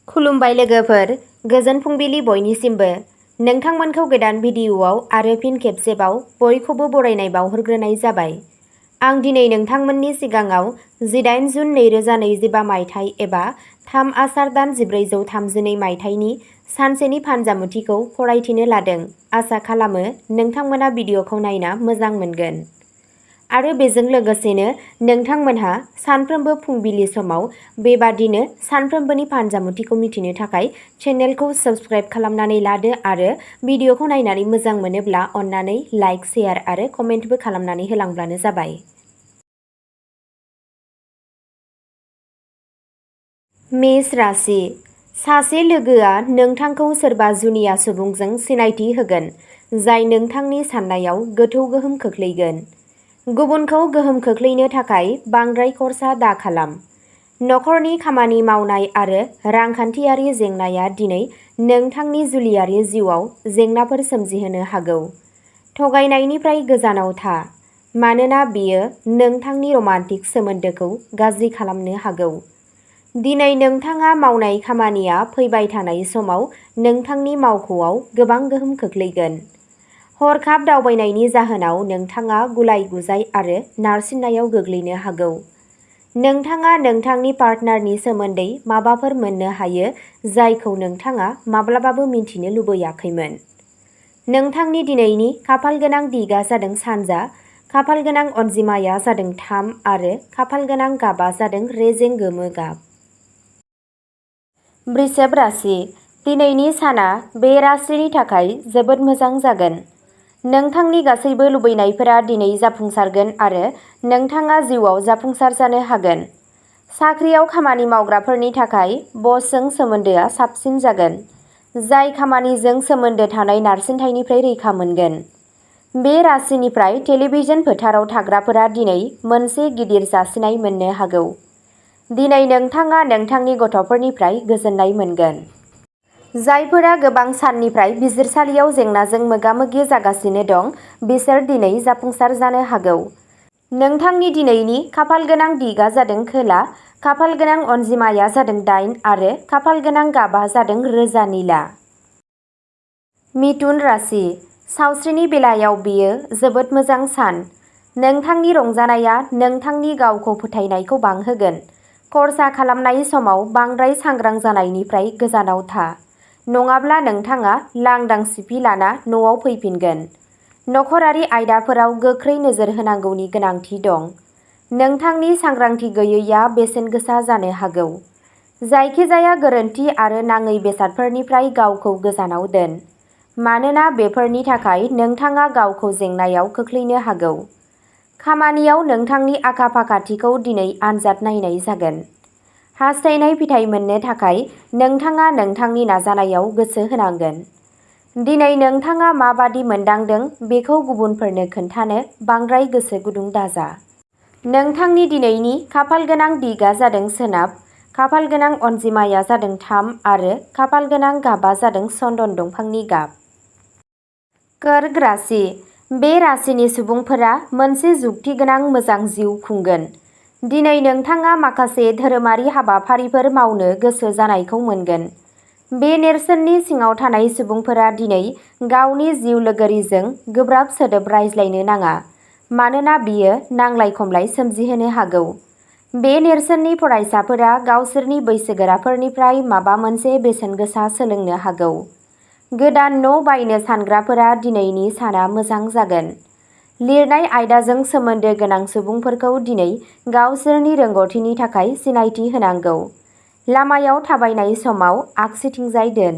खुलुमबाय लोगोफोर, गोजोन फुंबिलि बयनिसिमबो। नोंथांमोनखौ गोदान भिडिअ'आव आरो फिन खेबसेबाव बयखौबो बरायनाय बावहरग्रोनाय जाबाय। आं दिनै नोंथांमोननि सिगाङाव 18 जुन 2025 मायथाइ एबा 3 आसार दान 1432 मायथाइनि सानसेनि फानजामुथिखौ फरायथिनो लादों। आसा खालामो नोंथांमोना भिडिअ'खौ नायना मोजां मोनगोन। आरो बेजों लोगोसेनो नोंथांमोनहा सानफ्रोमबो फुंबिलि समाव बेबादिनो सानफ्रोमबोनि फानजामुथिखौ मिथिनो थाखाय चेनेलखौ साबस्क्राइब खालामनानै लादो आरो भिडिअ'खौ नायनानै मोजां मोनोब्ला अन्नानै लाइक, शेयार आरो कमेन्टबो खालामनानै होलांब्लानो जाबाय। मेष राशि। सासे लोगोआ नोंथांखौ सोरबा जुनिया सुबुंजों सिनायथि होगोन, जाय नोंथांनि साननायाव गोथौ गोहोम खोख्लैगोन। गुबुनखौ गोहोम खोख्लैनो थाखाय बांद्राय खर्सा दाखालाम। नखरनि खामानि मावनाय आरो रांखान्थियारि जेंनाया दिनै नोंथांनि जुलियारि जिउआव जेंनाफोर सोमजिहोनो हागौ। थगायनायनिफ्राय गोजानाव था, मानोना बेयो नोंथांनि रमान्टिक सोमोन्दोखौ गाज्रि खालामनो हागौ। दिनै नोंथाङा मावनाय खामानिया फैबाय थानाय समाव नोंथांनि मावख'आव गोबां गोहोम खोख्लैगोन। हरखाब दावबायनायनि जाहोनाव नोंथाङा गुलाय-गुजाय आरो नारसिननायाव गोग्लैनो हागौ। नोंथाङा नोंथांनि पार्टनारनि सोमोन्दै माबाफोर मोन्नो हायो जायखौ नोंथाङा माब्लाबाबो मिन्थिनो लुबैयाखैमोन। नोंथांनि दिनैनि खाफालगोनां दिगआ जादों सानजा, खाफालगोनां अनजिमाया जादों 3 आरो खाफालगोनां गाबआ जादों रेजें गोमो गाब। वृषभ राशि। दिनैनि साना बे राशिनि थाखाय जोबोद मोजां जागोन। नोंथांनि गासैबो लुबैनायफोरा दिनै जाफुंसारगोन आरो नोंथाङा जिउआव जाफुंसार जानो हागोन। साख्रियाव खामानि मावग्राफोरनि थाखाय बसजों सोमोन्दोआ साबसिन जागोन, जाय खामानिजों सोमोन्दो थानाय नारसिनथायनिफ्राय रैखा मोनगोन। बे राशिनिफ्राय टेलिभिजन फोथाराव थाग्राफोरा दिनै मोनसे गिदिर जासिनाय मोननो हागौ। दिनै नोंथाङा नोंथांनि गथ'फोरनिफ्राय गोजोननाय मोनगोन। जायफोरा गोबां साननिफ्राय बिजिरसालियाव जेंनाजों मोगा-मोगि जागासिनो दं, बिसोर दिनै जाफुंसार जानो हागौ। नोंथांनि दिनैनि खाफालगोनां दिगआ जादों खोला, खाफालगोनां अनजिमाया जादों 8 आरो खाफालगोनां गाबआ जादों रोजा निला। मिथुन राशि। सावस्रिनि बेलायाव बेयो जोबोद मोजां सान। नोंथांनि रंजानायआ नोंथांनि गावखौ फोथायनायखौ बांहोगोन। खर्सा खालामनाय समाव बांद्राय सांग्रां जानायनिफ्राय गोजानाव था, नङाब्ला नोंथाङा लांदां सिफि लाना न'आव फैफिनगोन। नखरारि आयदाफोराव गोख्रै नोजोर होनांगौनि गोनांथि दं। नोंथांनि सांग्रांथि गैयैआ बेसेन गोसा जानो हागौ। जायखिजाया गोरोन्थि आरो नाङै बेसादफोरनिफ्राय गावखौ गोजानाव दोन, मानोना बेफोरनि थाखाय नोंथाङा गावखौ जेंनायाव खोख्लैनो हागौ। खामानियाव नोंथांनि आखा-फाखाथिखौ दिनै आनजाद नायनाय जागोन। हास्थायनाय फिथाइ मोननो थाखाय नोंथाङा नोंथांनि नाजानायाव गोसो होनांगोन। दिनै नोंथाङा माबादि मोनदांदों बेखौ गुबुनफोरनो खोन्थानो बांद्राय गोसो गुदुं दाजा। नोंथांनि दिनैनि खाफालगोनां दिगआ जादों सोनाब, खाफालगोनां अनजिमाया जादों 3 आरो खाफालगोनां गाबआ जादों चन्दन दंफांनि गाब। कर्क राशि। बे राशिनि सुबुंफोरा मोनसे जुक्तिगोनां मोजां जिउ खुंगोन। दिनै नोंथाङा माखासे धोरोमारि हाबाफारिफोर मावनो गोसो जानायखौ मोनगोन। बे नेरसोननि सिङाव थानाय सुबुंफोरा दिनै गावनि जिउ लोगोरिजों गोब्राब सोदोब रायज्लायनो नाङा, मानोना बियो नांलाय-खमलाय सोमजिहोनो हागौ। बे नेरसोननि फरायसाफोरा गावसोरनि बैसोगोराफोरनिफ्राय माबा मोनसे बेसेनगोसा सोलोंनो हागौ। गोदान न' बायनो सानग्राफोरा दिनैनि साना मोजां जागोन। लिरनाय आयदाजों सोमोन्दो गोनां सुबुंफोरखौ दिनै गावसोरनि रोंग'थिनि थाखाय सिनायथि होनांगौ। लामायाव थाबायनाय समाव आगसिथिंजाय दोन।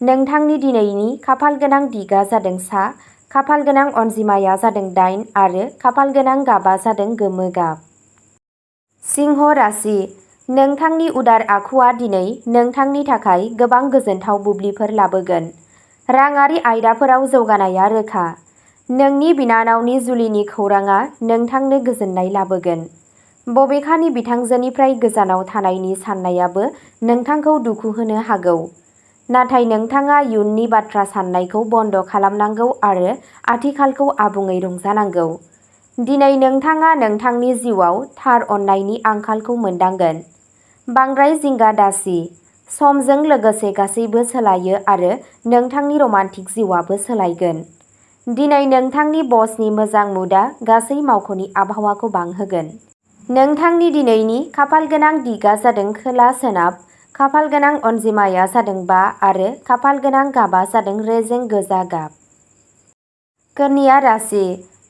नोंथांनि दिनैनि खाफालगोनां दिगआ जादों सा, खाफालगोनां अनजिमाया जादों 8 आरो खाफालगोनां गाबआ जादों गोमो गाब। सिंह राशि। नोंथांनि उदार आखुआ दिनै नोंथांनि थाखाय गोबां गोजोनथाव बुब्लिफोर लाबोगोन। राङारि आयदाफोराव जौगानाया रोखा। नोंनि बिनानावनि जुलिनि खौरांआ नोंथांनो गोजोननाय लाबोगोन। बबेखानि बिथांजोनिफ्राय गोजानाव थानायनि साननायाबो नोंथांखौ दुखु होनो हागौ। नाथाय नोंथाङा इयुननि बाथ्रा साननायखौ बन्द खालामनांगौ आरो आथिखालखौ आबुङै रंजानांगौ। दिनै नोंथाङा नोंथांनि जिउआव थार अननायनि आंखालखौ मोनदांगोन। बांद्राय जिंगा दासि, समजों लोगोसे गासैबो सोलायो आरो नोंथांनि रमान्टिक जिउआबो सोलायगोन। दिनै नोंथांनि बसनि मोजां मुडआ गासै मावख'नि आबहावाखौ बांहोगोन। नोंथांनि दिनैनि खाफालगोनां दिगआ जादों खोला सोनाब, खाफालगोनां अनजिमाया जादों 5 आरो खाफालगोनां गाबआ जादों रेजें गोजा गाब। कन्या राशि।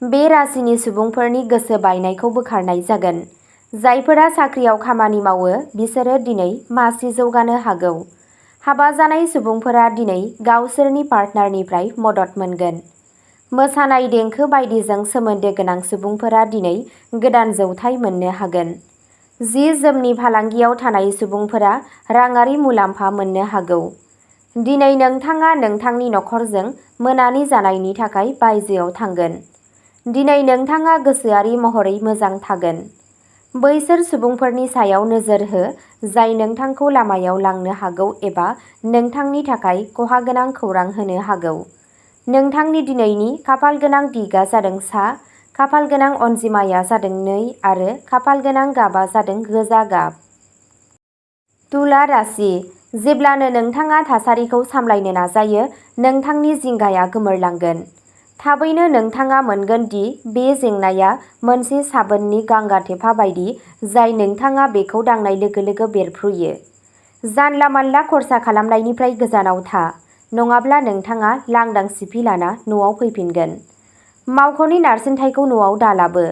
बे राशिनि सुबुंफोरनि गोसो बायनायखौ बोखारनाय जागोन। जायफोरा साख्रियाव खामानि मावो बिसोरो दिनै मासि जौगानो हागौ। हाबा जानाय सुबुंफोरा दिनै गावसोरनि पार्टनारनिफ्राय मदद मोनगोन। मोसानाय देंखो बायदिजों सोमोन्दो गोनां सुबुंफोरा दिनै गोदान जौथाय मोननो हागोन। जि-जोमनि फालांगियाव थानाय सुबुंफोरा राङारि मुलाम्फा मोननो हागौ। दिनै नोंथाङा नोंथांनि नखरजों मोनानि जानायनि थाखाय बायजोआव थांगोन। दिनै नोंथाङा गोसोआरि महरै मोजां थागोन। बैसोर सुबुंफोरनि सायाव नोजोर हो जाय नोंथांखौ लामायाव लांनो हागौ एबा नोंथांनि थाखाय खहागोनां खौरां होनो हागौ। नोंथांनि दिनैनि खाफालगोनां दिगआ जादों सा, खाफालगोनां अनजिमाया जादों 2 आरो खाफालगोनां गाबआ जादों गोजा गाब। तुला राशि। जेब्लानो नोंथाङा थासारिखौ सामलायनो नाजायो, नोंथांनि जिंगाया गोमोरलांगोन। थाबैनो नोंथाङा मोनगोन दि बे जेंनाया मोनसे साबोननि गांगाथेफा बायदि जाय नोंथाङा बेखौ दांनाय लोगो-लोगो बेरफ्रुयो। जानला-मानला खर्सा खालामनायनिफ्राय गोजानाव था, नङाब्ला नोंथाङा लांदां सिफि लाना न'आव फैफिनगोन। मावख'नि नारसिनथायखौ न'आव दालाबो।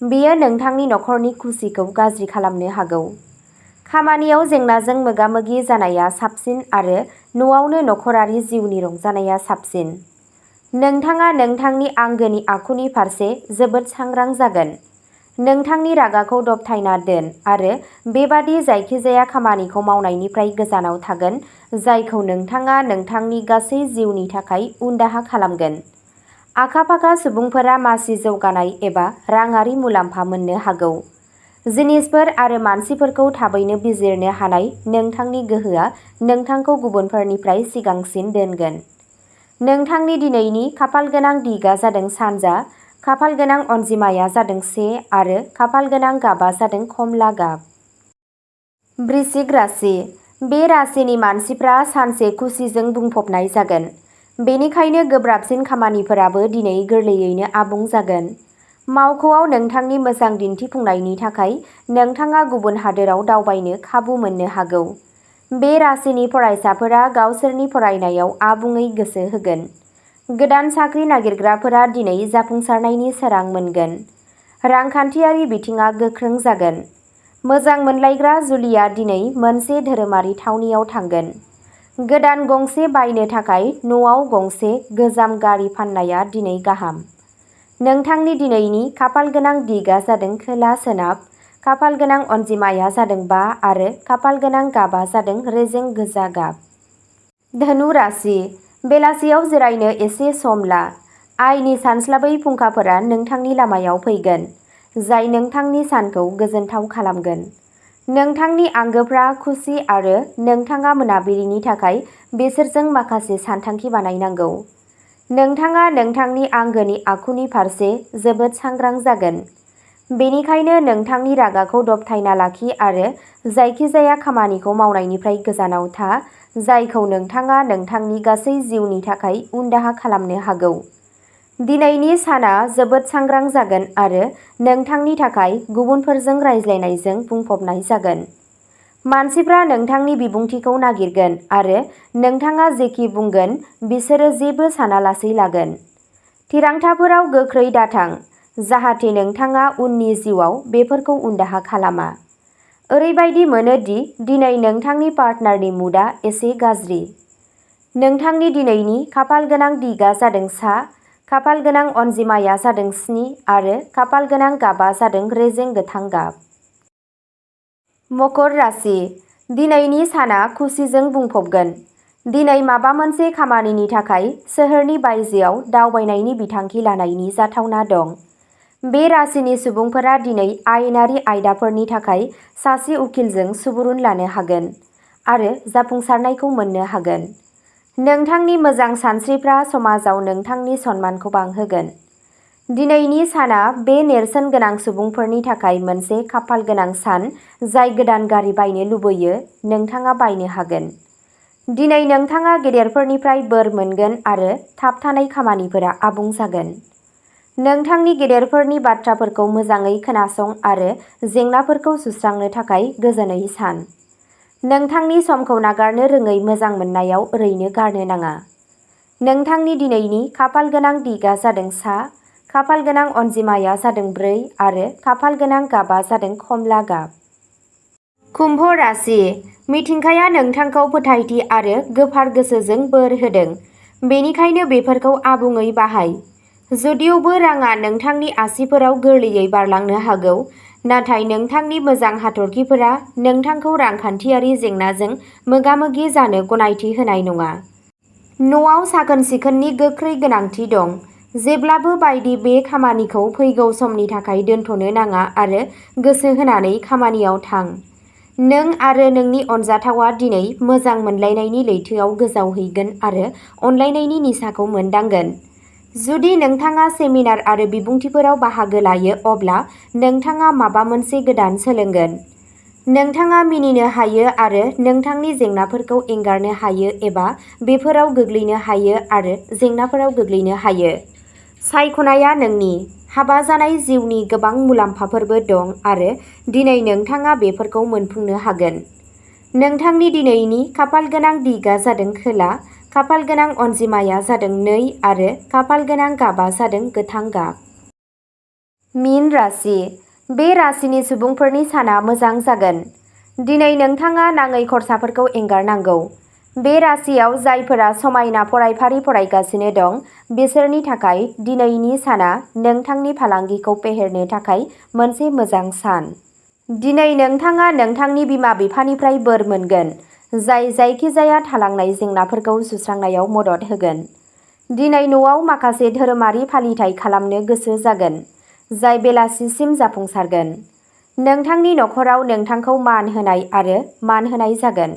बेयो नोंथांनि नखरनि खुसिखौ गाज्रि खालामनो हागौ। खामानियाव जेंनाजों मोगा-मोगि जानाया साबसिन आरो न'आवनो नखरारि जिउनि रंजानाया साबसिन। नोंथाङा नोंथांनि आंगोनि आखुनि फारसे जोबोद सांग्रां जागोन। नोंथांनि रागाखौ दबथायना दोन आरो बेबादि जायखिजाया खामानिखौ मावनायनिफ्राय गोजानाव थागोन जायखौ नोंथाङा नोंथांनि गासै जिउनि थाखाय उनदाहा खालामगोन। आखा-फाखा सुबुंफोरा मासि जौगानाय एबा राङारि मुलाम्फा मोननो हागौ। जिनिसफोर आरो मानसिफोरखौ थाबैनो बिजिरनो हानाय नोंथांनि गोहोआ नोंथांखौ गुबुनफोरनिफ्राय सिगांसिन दोनगोन। नोंथांनि दिनैनि खाफालगोनां दिगआ जादों सानजा, खाफालगोनां अनजिमाया जादों 1 आरो खाफालगोनां गाबआ जादों खमला गाब। वृश्चिक राशि। बे राशिनि मानसिफ्रा सानसे खुसिजों बुंफबनाय जागोन। बेनिखायनो गोब्राबसिन खामानिफोराबो दिनै गोरलैयैनो आबुं जागोन। मावख'आव नोंथांनि मोजां दिन्थिफुंनायनि थाखाय नोंथाङा गुबुन हादोराव दावबायनो खाबु मोननो हागौ। बे राशिनि फरायसाफोरा गावसोरनि फरायनायाव आबुङै गोसो होगोन। गोदान साख्रि नागिरग्राफोरा दिनै जाफुंसारनायनि सोरां मोनगोन। रांखान्थियारि बिथिङा गोख्रों जागोन। मोजां मोनलायग्रा जुलिया दिनै मोनसे धोरोमारि थावनियाव थांगोन। गोदान गंसे बायनो थाखाय न'आव गंसे गोजाम गारि फाननाया दिनै गाहाम। नोंथांनि दिनैनि खाफालगोनां दिगआ जादों खोला सोनाब, खाफालगोनां अनजिमाया जादों 5 आरो खाफालगोनां गाबआ जादों रेजें गोजा गाब। धनु राशि। बेलासियाव जिरायनो एसे सम ला। आयनि सानस्लाबै फुंखाफोरा नोंथांनि लामायाव फैगोन, जाय नोंथांनि सानखौ गोजोनथाव खालामगोन। नोंथांनि आंगोफ्रा खुसि आरो नोंथाङा मोनाबिलिनि थाखाय बिसोरजों माखासे सानथांखि बानायनांगौ। नोंथाङा नोंथांनि आंगोनि आखुनि फारसे जोबोद सांग्रां जागोन। बेनिखायनो नोंथांनि रागाखौ दबथायना लाखि आरो जायखिजाया खामानिखौ मावनायनिफ्राय गोजानाव था जायखौ नोंथाङा नोंथांनि गासै जिउनि थाखाय उनदाहा खालामनो हागौ। दिनैनि साना जोबोद सांग्रां जागोन आरो नोंथांनि थाखाय गुबुनफोरजों रायज्लायनायजों बुंफबनाय जागोन। मानसिफ्रा नोंथांनि बिबुंथिखौ नागिरगोन आरो नोंथाङा जेखि बुंगोन बिसोरो जेबो सानालासै लागोन। थिरांथाफोराव गोख्रै दाथां, जाहाथे नोंथाङा उननि जिउआव बेफोरखौ उनदाहा खालामा। ओरैबायदि मोनो दि दिनै नोंथांनि पार्टनारनि मुडआ एसे गाज्रि। नोंथांनि दिनैनि खाफालगोनां दिगआ जादों सा, खाफालगोनां अनजिमाया जादों 7 आरो खाफालगोनां गाबआ जादों रेजें गोथां गाब। मकर राशि। दिनैनि साना खुसिजों बुंफबगोन। दिनै माबा मोनसे खामानिनि थाखाय सोहोरनि बायजोआव दावबायनायनि बिथांखि लानायनि जाथावना दं। बे राशिनि सुबुंफोरा दिनै आयेनारि आयदाफोरनि थाखाय सासे उखिलजों सुबुरुन लानो हागोन आरो जाफुंसारनायखौ मोननो हागोन। नोंथांनि मोजां सानस्रिफ्रा समाजाव नोंथांनि सनमानखौ बांहोगोन। दिनैनि साना बे नेरसोन गोनां सुबुंफोरनि थाखाय मोनसे खाफाल गोनां सान जाय गोदान गारि बायनो लुबैयो नोंथाङा बायनो हागोन। दिनै नोंथाङा गेदेरफोरनिफ्राय बोर मोनगोन आरो थाबथानाय खामानिफोरा आबुं जागोन। नोंथांनि गेदेरफोरनि बाथ्राफोरखौ मोजाङै खोनासं आरो जेंनाफोरखौ सुस्रांनो थाखाय गोजोनै सान। नोंथांनि समखौ नागारनो रोङै मोजां मोननायाव ओरैनो गारनो नाङा। नोंथांनि दिनैनि खाफाल गोनां दिगा जादों सा, खाफाल गोनां अनजिमाया जादों 4 आरो खाफाल गोनां गाबा जादों खमला गाब। कुम्भ राशि, मिथिंगाया नोंथांखौ फोथायथि आरो गोफार गोसोजों बोर होदों, बेनिखायनो बेफोरखौ आबुङै बाहाय। जुदियावबो राङा नोंथांनि आसिफोराव गोरलैयै बारलांनो हागौ, नाथाय नोंथांनि मोजां हाथरखिफोरा नोंथांखौ रांखान्थियारि जेंनाजों मोगा-मोगि जानो गनायथि होनाय नङा। न'आव साखोन-सिखोननि गोख्रै गोनांथि दं। जेब्लाबो बायदि बे खामानिखौ फैगौ समनि थाखाय दोनथ'नो नाङा आरो गोसो होनानै खामानियाव थां। नों आरो नोंनि अनजाथावआ दिनै मोजां मोनलायनायनि लैथोआव गोजावहैगोन आरो अनलायनायनि निसाखौ मोनदांगोन। जुदि नोंथाङा सेमिनार आरो बिबुंथिफोराव बाहागो लायो अब्ला नोंथाङा माबा मोनसे गोदान सोलोंगोन। नोंथाङा मिनिनो हायो आरो नोंथांनि जेंनाफोरखौ एंगारनो हायो एबा बेफोराव गोग्लैनो हायो आरो जेंनाफोराव गोग्लैनो हायो। सायख'नाया नोंनि। हाबा जानाय जिउनि गोबां मुलाम्फाफोरबो दं आरो दिनै नोंथाङा बेफोरखौ मोनफुंनो हागोन। नोंथांनि दिनैनि खाफाल गोनां दिगा जादों खोला, खाफाल गोनां अनजिमाया जादों 2 आरो खाफाल गोनां गाबा जादों गोथां गाब। मीन राशि, बे राशिनि सुबुंफोरनि साना मोजां जागोन। दिनै नोंथाङा नाङै खरसाफोरखौ एंगारनांगौ। बे राशियाव जायफोरा समायना फरायफारि फरायगासिनो दं बिसोरनि थाखाय दिनैनि साना नोंथांनि फालांगिखौ फेहेरनो थाखाय मोनसे मोजां सान। दिनै नोंथाङा नोंथांनि बिमा-बिफानिफ्राय बोर मोनगोन, जाय जायखिजाया थालांनाय जेंनाफोरखौ सुस्रांनायाव मदद होगोन। दिनै न'आव माखासे धोरोमारि फालिथाय खालामनो गोसो जागोन, जाय बेलासिसिम जाफुंसारगोन। नोंथांनि नखराव नोंथांखौ मान होनाय आरो मान होनाय जागोन।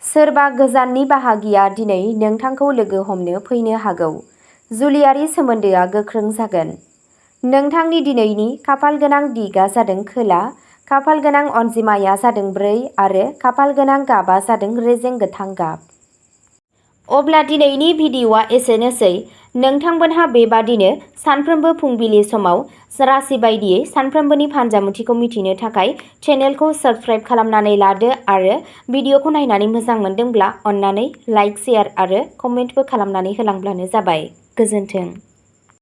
सोरबा गोजाननि बाहागिया दिनै नोंथांखौ लोगो हमनो फैनो हागौ। जुलियारि सोमोन्दोआ गोख्रों जागोन। नोंथांनि दिनैनि खाफाल गोनां दिगा जादों खोला, खाफाल गोनां अनजिमाया जादों 4 आरो खाफाल गोनां गाबा जादों रेजें गोथां गाब। अब्ला दिनैनि भिडिअ'आ एसेनोसै। नोंथांमोनहा बेबादिनो सानफ्रोमबो फुंबिलि समाव राशि बायदियै सानफ्रोमबोनि फानजामुथिखौ मिथिनो थाखाय चेनेलखौ साबस्क्राइब खालामनानै लादो आरो भिडिअ'खौ नायनानै मोजां मोनदोंब्ला अन्नानै लाइक, शेयार आरो कमेन्टबो खालामनानै होलांब्लानो जाबाय। गोजोन्थों।